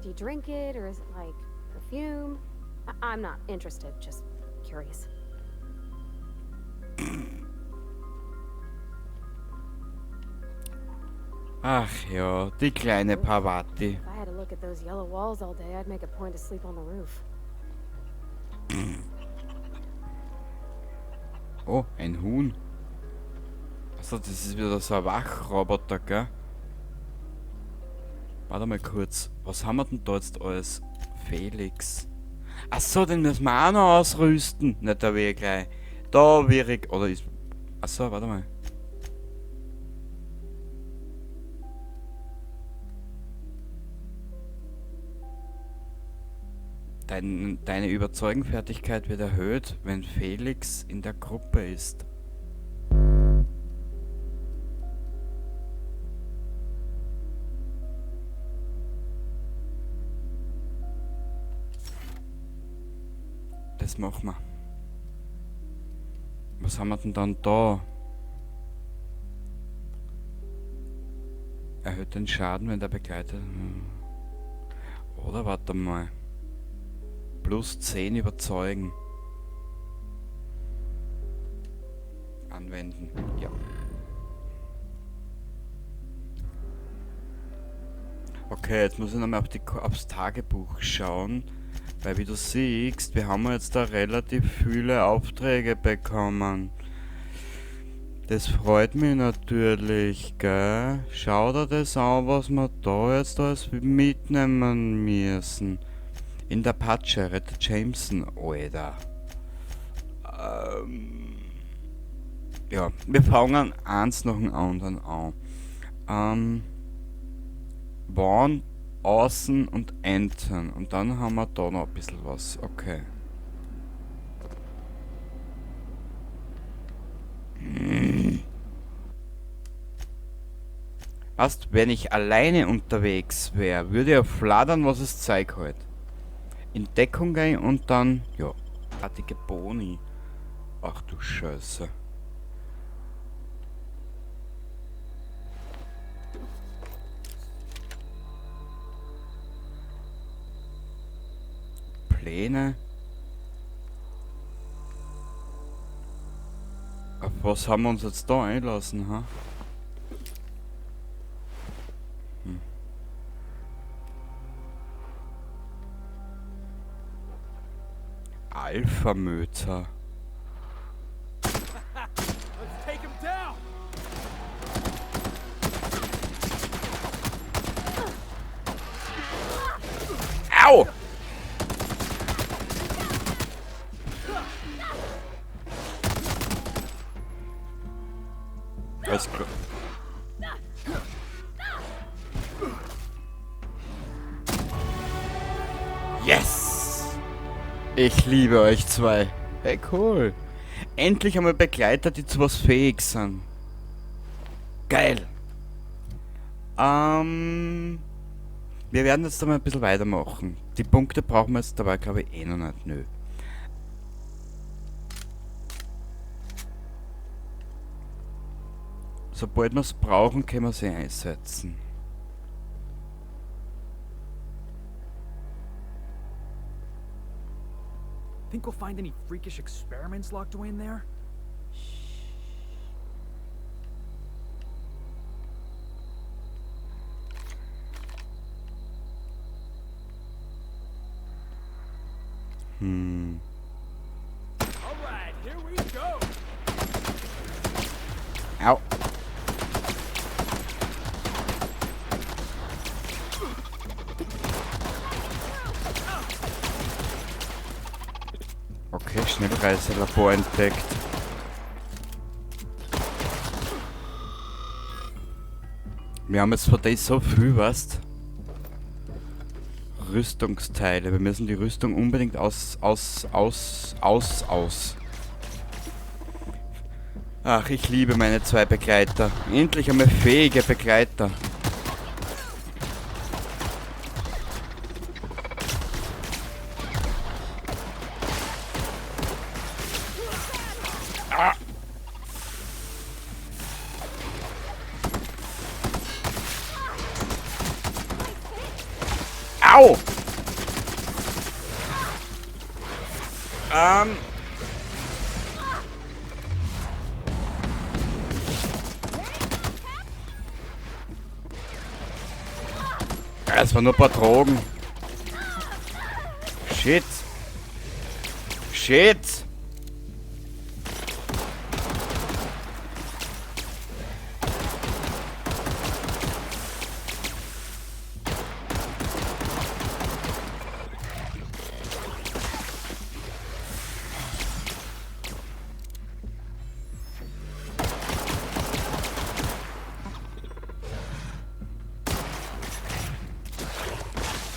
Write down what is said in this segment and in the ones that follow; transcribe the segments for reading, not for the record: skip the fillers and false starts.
Do you drink it, or is it like perfume? I'm not interested, just curious. Ach ja, die kleine Parvati. If I had to look at those yellow walls all day, I'd make a point to sleep on the roof. Oh, ein Huhn. Achso, das ist wieder so ein Wachroboter, gell? Warte mal kurz. Was haben wir denn da jetzt alles? Felix. Achso, den müssen wir auch noch ausrüsten. Nicht, da will ich gleich. Da wäre ich. Oder ist. Achso, warte mal. Deine Überzeugenfertigkeit wird erhöht, wenn Felix in der Gruppe ist. Das machen wir. Was haben wir denn dann da? Erhöht den Schaden, wenn der Begleiter... Oder warte mal. Plus 10 überzeugen. Anwenden. Ja. Okay, jetzt muss ich nochmal aufs Tagebuch schauen. Weil wie du siehst, wir haben jetzt da relativ viele Aufträge bekommen. Das freut mich natürlich, gell? Schau dir das an, was wir da jetzt alles mitnehmen müssen. In der Patsche, rettet Jameson, Alter. Ja, wir fangen eins nach dem anderen an. Warn, Außen und Enten. Und dann haben wir da noch ein bisschen was. Okay. Weißt, wenn ich alleine unterwegs wär, würde ich fladern, was es Zeug hält. In Deckung gehen und dann, ja, artige Boni. Ach du Scheiße. Pläne. Auf was haben wir uns jetzt da einlassen, ha? Alpha-Möter. Let's take him down. Au! Alles klar. Yes! Ich liebe euch zwei. Hey, cool. Endlich einmal Begleiter, die zu was fähig sind. Geil. Wir werden jetzt einmal ein bisschen weitermachen. Die Punkte brauchen wir jetzt dabei, glaube ich, eh noch nicht. Nö. Sobald wir's brauchen, können wir sie einsetzen. Think we'll find any freakish experiments locked away in there? All right, here we go. Au. Okay, Schnellreiselabor entdeckt. Wir haben jetzt von dem so viel, weißt? Rüstungsteile. Wir müssen die Rüstung unbedingt aus, aus, aus, aus, aus. Ach, ich liebe meine zwei Begleiter. Endlich einmal fähige Begleiter. Ah. Au! Es waren nur ein paar Drogen. Shit. Shit.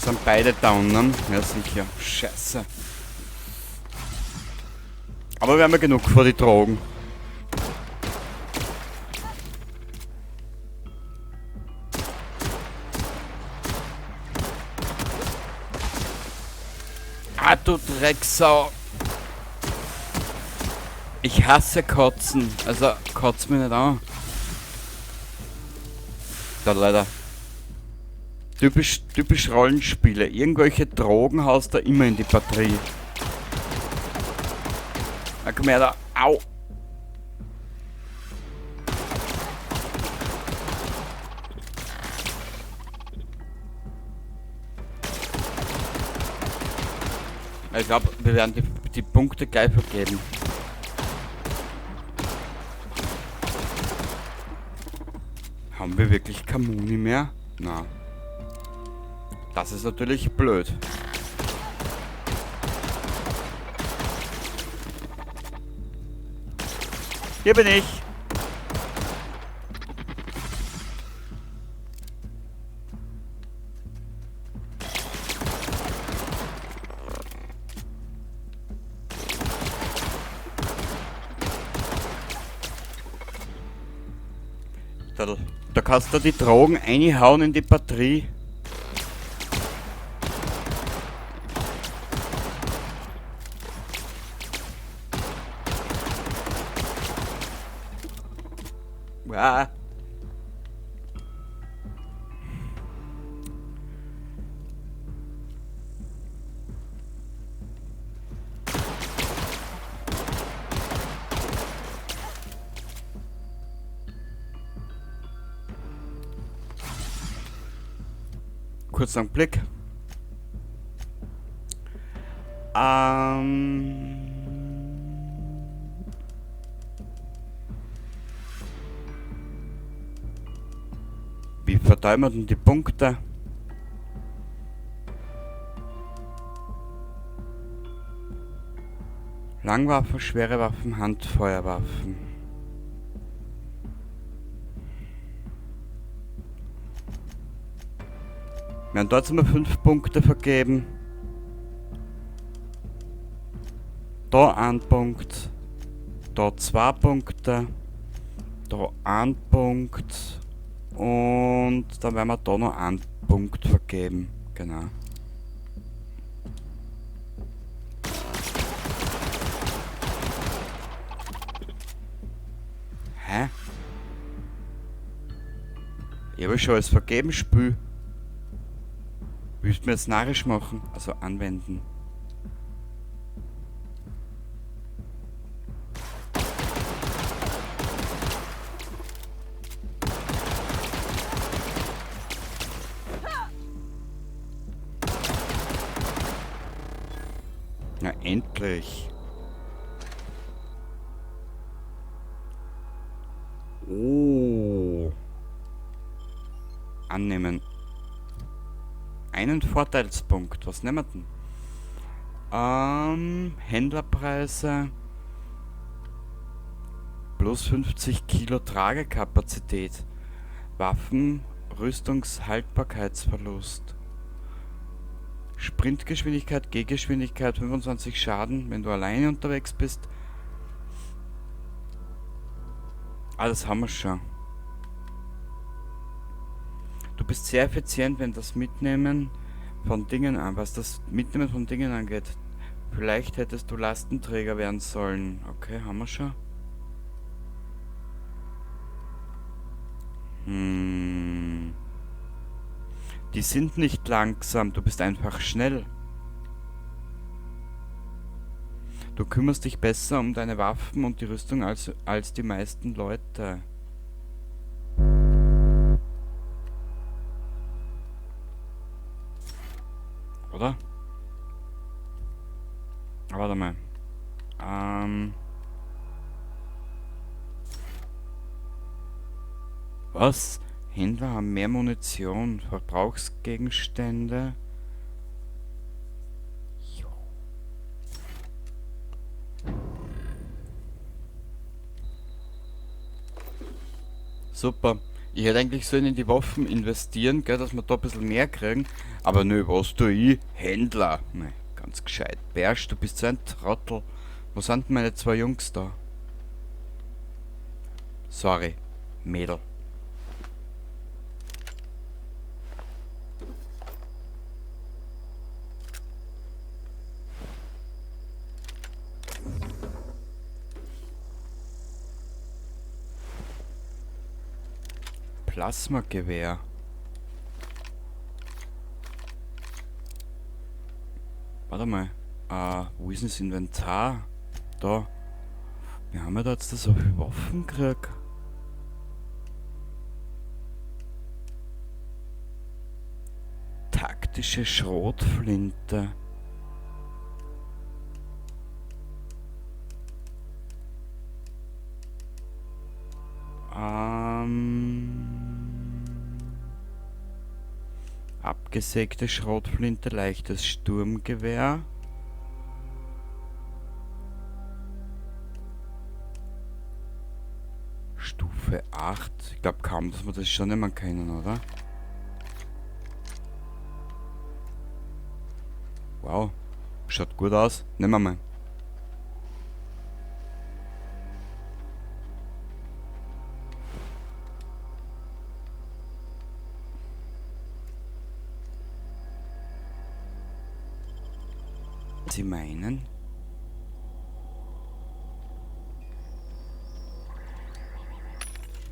Sind beide down, ne? Ja, sicher. Scheiße. Aber wir haben ja genug vor die Drogen. Ah, du Drecksau. Ich hasse Kotzen. Also, kotz mich nicht an. Da leider. Typisch, typisch Rollenspiele. Irgendwelche Drogen haust da immer in die Batterie. Na komm her da. Au! Ich glaub, wir werden die Punkte gleich vergeben. Haben wir wirklich keine Muni mehr? Na. Das ist natürlich blöd. Hier bin ich. Da kannst du die Drogen reinhauen in die Batterie. Ah. Kurz einen Blick. Wie verteilen wir denn die Punkte? Langwaffen, schwere Waffen, Handfeuerwaffen. Wir haben dort immer 5 Punkte vergeben. Da 1 Punkt. Da 2 Punkte. Da 1 Punkt. Und dann werden wir da noch 1 Punkt vergeben. Genau. Hä? Ich habe schon alles vergeben, Spül. Willst du mir jetzt narrisch machen? Also anwenden. Na endlich. Oh. Annehmen. Einen Vorteilspunkt. Was nehmen wir denn? Händlerpreise. Plus 50 Kilo Tragekapazität. Waffen, Rüstungshaltbarkeitsverlust. Sprintgeschwindigkeit, Gehgeschwindigkeit, 25 Schaden, wenn du alleine unterwegs bist. Ah, das haben wir schon. Du bist sehr effizient, wenn das Mitnehmen von Dingen an, was das Mitnehmen von Dingen angeht. Vielleicht hättest du Lastenträger werden sollen. Okay, haben wir schon. Die sind nicht langsam, du bist einfach schnell. Du kümmerst dich besser um deine Waffen und die Rüstung als die meisten Leute. Oder? Warte mal. Was? Händler haben mehr Munition, Verbrauchsgegenstände. Jo. Super. Ich hätte eigentlich sollen in die Waffen investieren, gell, dass wir da ein bisschen mehr kriegen. Aber nö, was tue ich? Händler. Nee, ganz gescheit. Bersch, du bist so ein Trottel. Wo sind denn meine zwei Jungs da? Sorry, Mädel. Plasmagewehr. Warte mal. Wo ist denn das Inventar? Da. Wir haben ja da jetzt so viele Waffen gekriegt. Taktische Schrotflinte. Abgesägte Schrotflinte, leichtes Sturmgewehr. Stufe 8. Ich glaub kaum, dass wir das schon nicht mehr kennen, oder? Wow. Schaut gut aus. Nehmen wir mal. Sie meinen?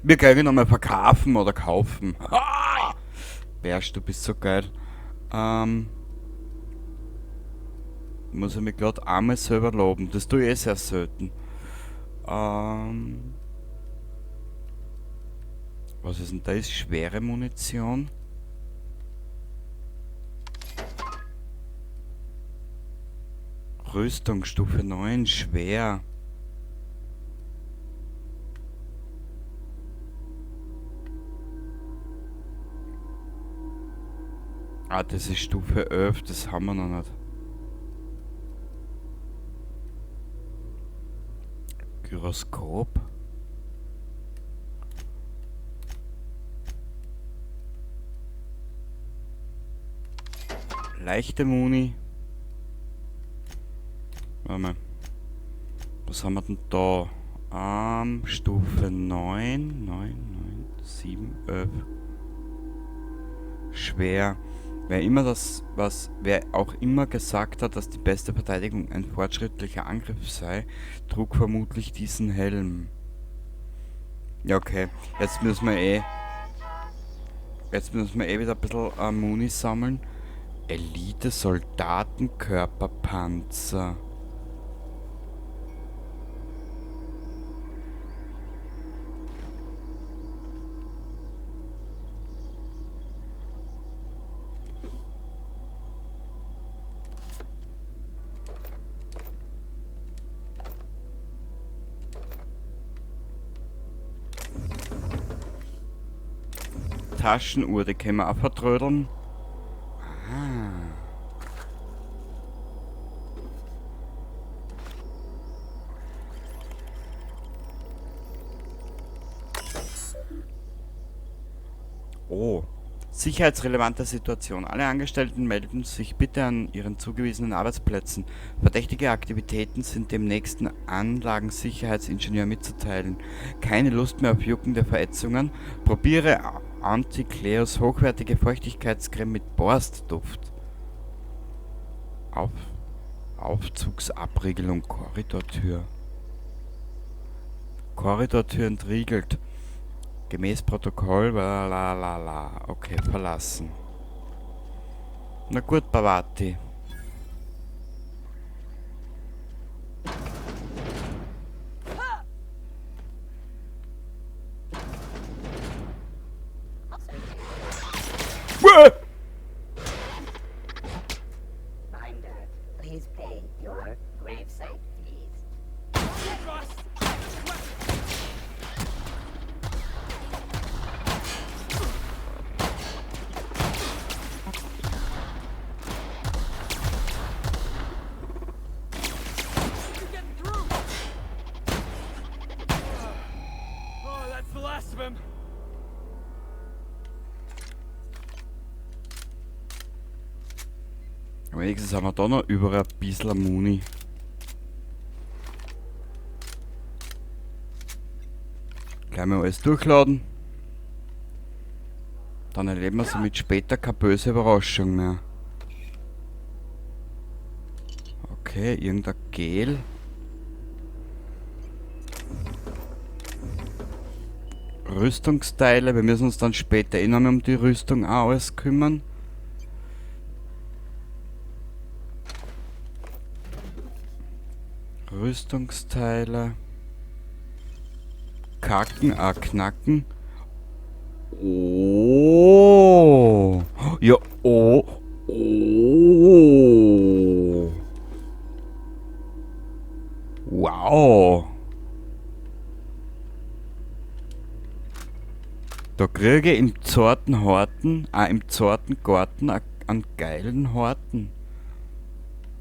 Wir können nochmal verkaufen oder kaufen. Ah! Bersch, du bist so geil. Muss ich mich grad einmal selber loben. Das tue ich eh sehr selten. Was ist denn das? Schwere Munition? Rüstung Stufe 9, schwer. Ah, das ist Stufe 11, das haben wir noch nicht. Gyroskop. Leichte Muni. Warte mal. Was haben wir denn da? Stufe 9, 9, 9, 7, 11. Schwer. Wer immer das, was, wer auch immer gesagt hat, dass die beste Verteidigung ein fortschrittlicher Angriff sei, trug vermutlich diesen Helm. Ja, okay. Jetzt müssen wir eh, jetzt müssen wir eh wieder ein bisschen Muni sammeln. Elite-Soldatenkörperpanzer. Taschenuhr, die können wir auch vertrödeln. Ah. Oh. Sicherheitsrelevante Situation. Alle Angestellten melden sich bitte an ihren zugewiesenen Arbeitsplätzen. Verdächtige Aktivitäten sind dem nächsten Anlagensicherheitsingenieur mitzuteilen. Keine Lust mehr auf juckende Verätzungen? Probiere Antikleos hochwertige Feuchtigkeitscreme mit Borstduft. Aufzugsabriegelung, Korridortür. Korridortür entriegelt. Gemäß Protokoll, la la la la. Okay, verlassen. Na gut, Parvati. Binder, please pay your gravesite fees. You're getting through. Oh, that's the last of him. Wenigstens haben wir da noch über ein bisschen Muni. Gleich mal alles durchladen. Dann erleben wir somit später keine böse Überraschung mehr. Okay, irgendein Gel. Rüstungsteile. Wir müssen uns dann später eh noch mal um die Rüstung auch alles kümmern. Rüstungsteile. Kacken, knacken. Oh. Ja, oh. Oh. Wow. Da kriege ich im zarten Horten, im zarten Garten einen geilen Horten.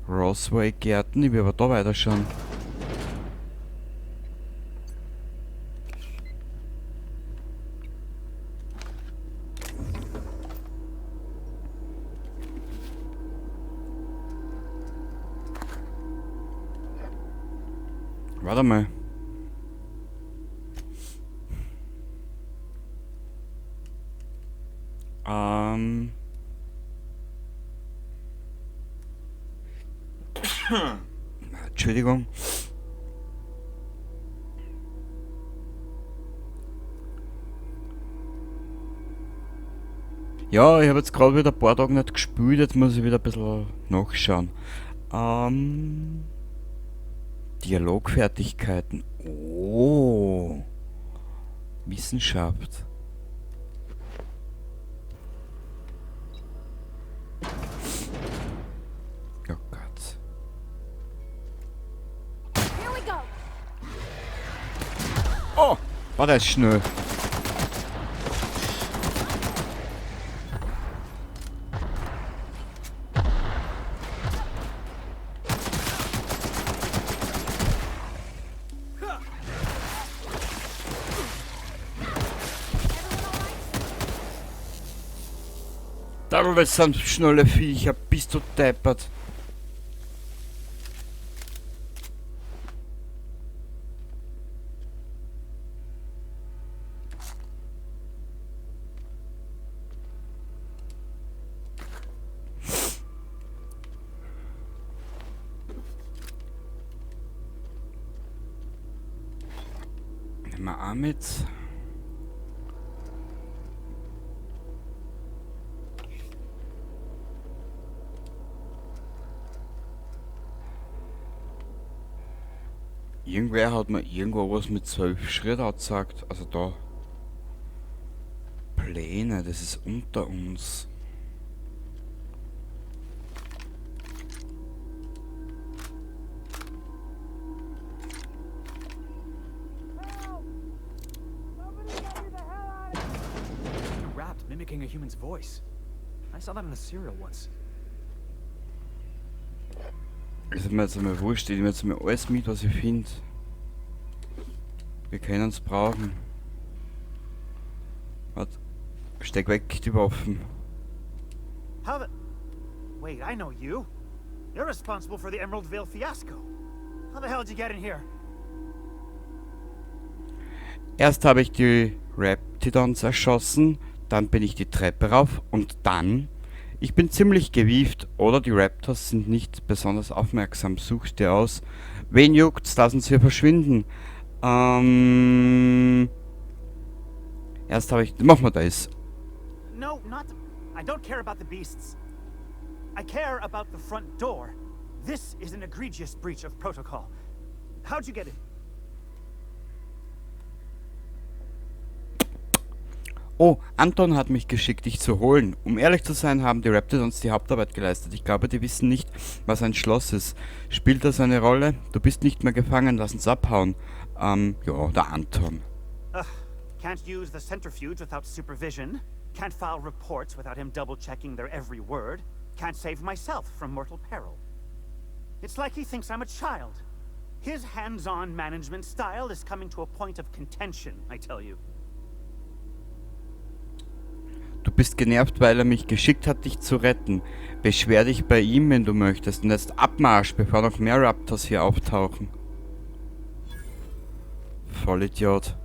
Rosway Gärten, ich will aber da weiterschauen. Warte mal. Entschuldigung. Ja, ich habe jetzt gerade wieder ein paar Tage nicht gespielt, jetzt muss ich wieder ein bisschen nachschauen. Dialogfertigkeiten. Oh. Wissenschaft. Oh Gott. Here we go. Oh, war das schnell. Das sind schnelle Viecher, bist du deppert. Nehmen wir auch mit. Irgendwer hat mir irgendwo was mit 12 Schritt angezeigt. Also da. Pläne, das ist unter uns. Rapt mimicking a human's voice. I saw that in a serial once. Ist mir jetzt einmal wurscht, ich nehme jetzt einmal alles mit, was ich finde. Wir können es brauchen. Warte. Steck weg die Waffen. How the... Wait, I know you. You're responsible for the Emerald Vale fiasco. How the hell did you get in here? Erst habe ich die Raptidons erschossen, dann bin ich die Treppe rauf und dann... Ich bin ziemlich gewieft, oder die Raptors sind nicht besonders aufmerksam. Such's dir aus. Wen juckt's? Lass uns hier verschwinden. Erst habe ich... Mach mal das. No, not... I don't care about the beasts. I care about the front door. This is an egregious breach of protocol. How'd you get in? Oh, Anton hat mich geschickt, dich zu holen. Um ehrlich zu sein, haben die Raptors uns die Hauptarbeit geleistet. Ich glaube, die wissen nicht, was ein Schloss ist. Spielt das eine Rolle? Du bist nicht mehr gefangen, lass uns abhauen. Ja, der Anton. Ugh, can't use the centrifuge without supervision. Can't file reports without him double-checking their every word. Can't save myself from mortal peril. It's like he thinks I'm a child. His hands-on management style is coming to a point of contention, I tell you. Du bist genervt, weil er mich geschickt hat, dich zu retten. Beschwer dich bei ihm, wenn du möchtest. Und jetzt Abmarsch, bevor noch mehr Raptors hier auftauchen. Vollidiot.